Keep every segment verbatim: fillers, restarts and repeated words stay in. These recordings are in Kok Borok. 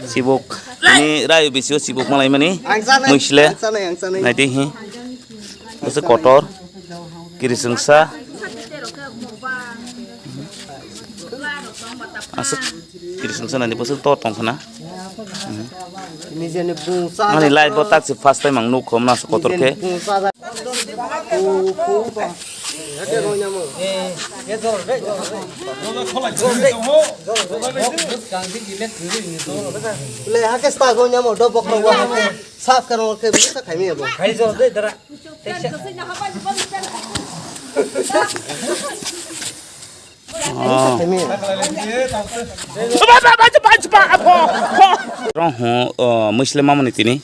Sibuk. Ini rayu bisio sibuk malai mani. Ang sanai, Muisle. Ang sanai, ang sanai. Naidi hi. Bese kotor. Kiri sengsa. Asuk kiri sengsa nani bese to tong khna. Nijeni bungsa. Ani life bo tak si first time ang nuk khom na kotor khe. Nijeni bungsa. Le hake sta go nyamo do bokro go hake saf karo ke bisa khaimi abo. Khai jo de dara. Khaimi. Rong ho, uh, Muisle mamani tini.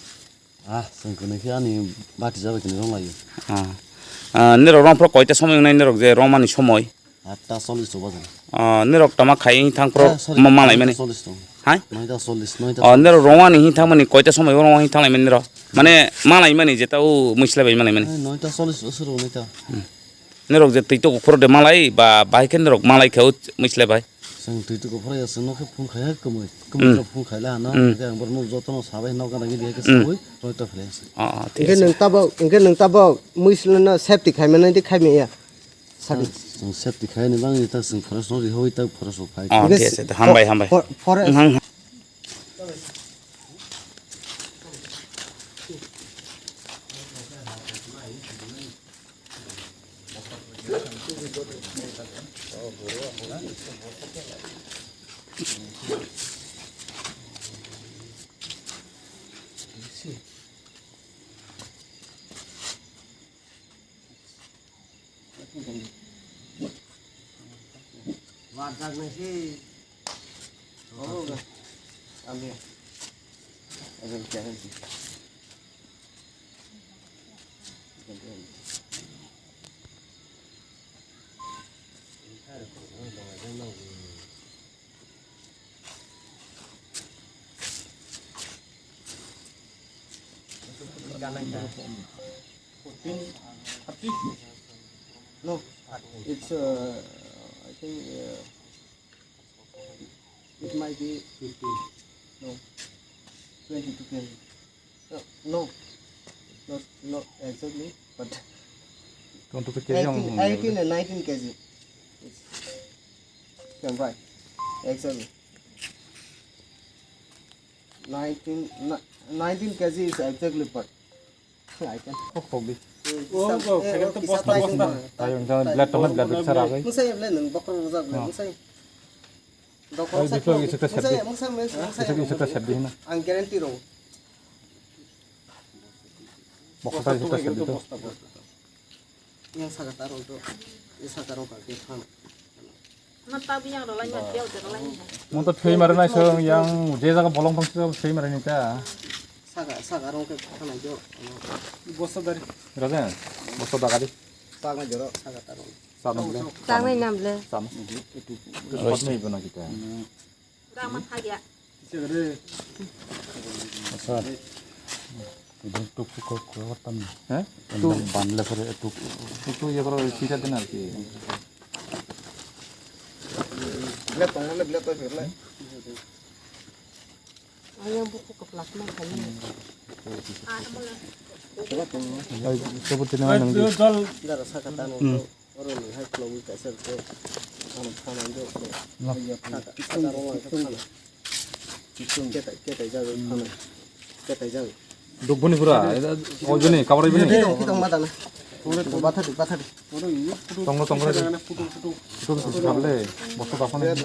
Ah, sengkuni khe ani bati jabai kini rong layo. Ah. Ah, nirok rong phro koita somoi wngnai nirok je rong mani somoi? Atta chollish o bajan. Ah, nirok tama khai thang phro Eh, sorry, ma-, malai mani. Noita chollish tong. Hai? Noita chollish, noita Oh, chollish. Nirok rong ani hin thang mani koita somoi rong hin thang lai mani nirok. Mane malai mani jeta u Muisle bai malai mani. Eh, noita chollish o suru noita. Hmm. Nirok je twi tok phro de malai ba bahai khe nirok malai khe u Muisle bai. Chwng twi tuku phwrwngya, chwngno khe phone khai ha kwmwi. Kwmwi Mm. no phone khai la hano. Mm. Hwnkhe ang borokno jotono sabai hino gana gini hai khe Mm. saui roi ta philai se. Oh, oh, thik Hwnkhe ase. Nwng tabok, hwnkhe nwng tabok Muisle no safety khai mano di khai maya. Sadi. Chwng safety khai ni bang ni ta chwng forest no riho ta forest rok phai. Oh, Hwnkhe thik ase. Hambai, hambai. for-, forest. Nwng, nwng. No, it's, uh, I think, uh, it might be fifteen. No, twenty-two K G. No, no, not, not exactly, but Twenty-two K G eighteen, eighteen and nineteen K G. It's, can buy. Exactly. Nineteen, ni-, nineteen K G is exactly, but I can. Kok kok di. Eh, Oh, kisa-, oh, eh, kaya oh, tu kisa bosta, tayo bosta. Tayo, tayo, blad tong, blad bisa ragai. Masa ya, blad nang, bokro rojak, blad, Oh. masa ya. Dokro Oi, sa diklo, klo, isa ta masa ya, sadi. masa, masa, masa Isa ya, isa ta masa. sadi na. Ang guarantee rong. Bokro ta isa ta sadi to. Yang saka tarong to, yang saka rong ka ke phang. Ma ta biyang rw lai ma, tei rw lai ma. Mo to thwi mare nai song yang je jaga bolong phang se thwi mare ni ta. Saka, saka rong ke phang nai jo. Bosta dari. Raja, bosta da gadi. Phang nai joro, saka tarong. Sa no ble. Tangnai nam le. Sa no. Hot ni bana kita. Rang ma thagya. Asa. Idu tuk tuk kok kok tam. He? Ekdom bandle kore tuk. Tuk tuk ye koro sida din ar ki. Bile tong le bile to sir le. Ayang buku keplak ma kali. Ai, sebut ini mana? Dara saka tano. Hmm. Oro ni hai khulogwi kaisa rwkhe. Ano phanai do. Saka, saka rok lai khe phanai. Ketai, ketai jagwi phanai. Ketai jagwi. Dukboni pura, ojoni, kabarai bini. Kitong, kitong mata na. Bathadi, bathadi. Tongo, tongo. Putu, putu, putu. Putu, putu, putu, putu. Bosta daphani.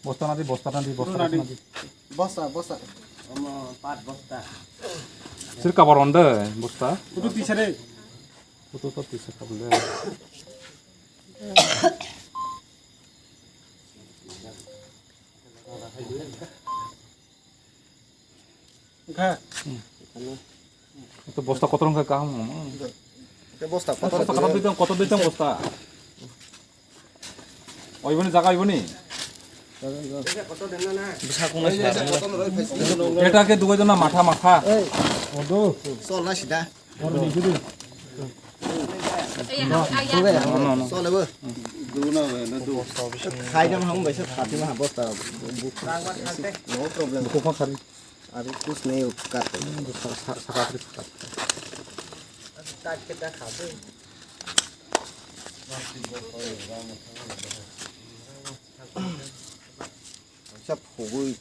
Bosta nadi, bosta nadi, bosta nadi. Bosta, bosta. Omo, pat bosta. Sir kabar onde, bosta. Putu tisare. Photo to tisa kabul de. Kha. Itu bosta kotor wngkha kaham. Itu bosta kotor. Bosta kotor ditang, kotor ditang bosta. Oiboni jaga oiboni. Bwsa kung nai swnam. Eta khe dugai jona matha matha. Odo. Sol na sida. Odo ni judi. No, no, no. Sol ebo. Khai dam ham bai se khati ma bosta. No problem. Buku kha khari. Abhi kuch nahi ho karta. Saka khari. Sab ho goi.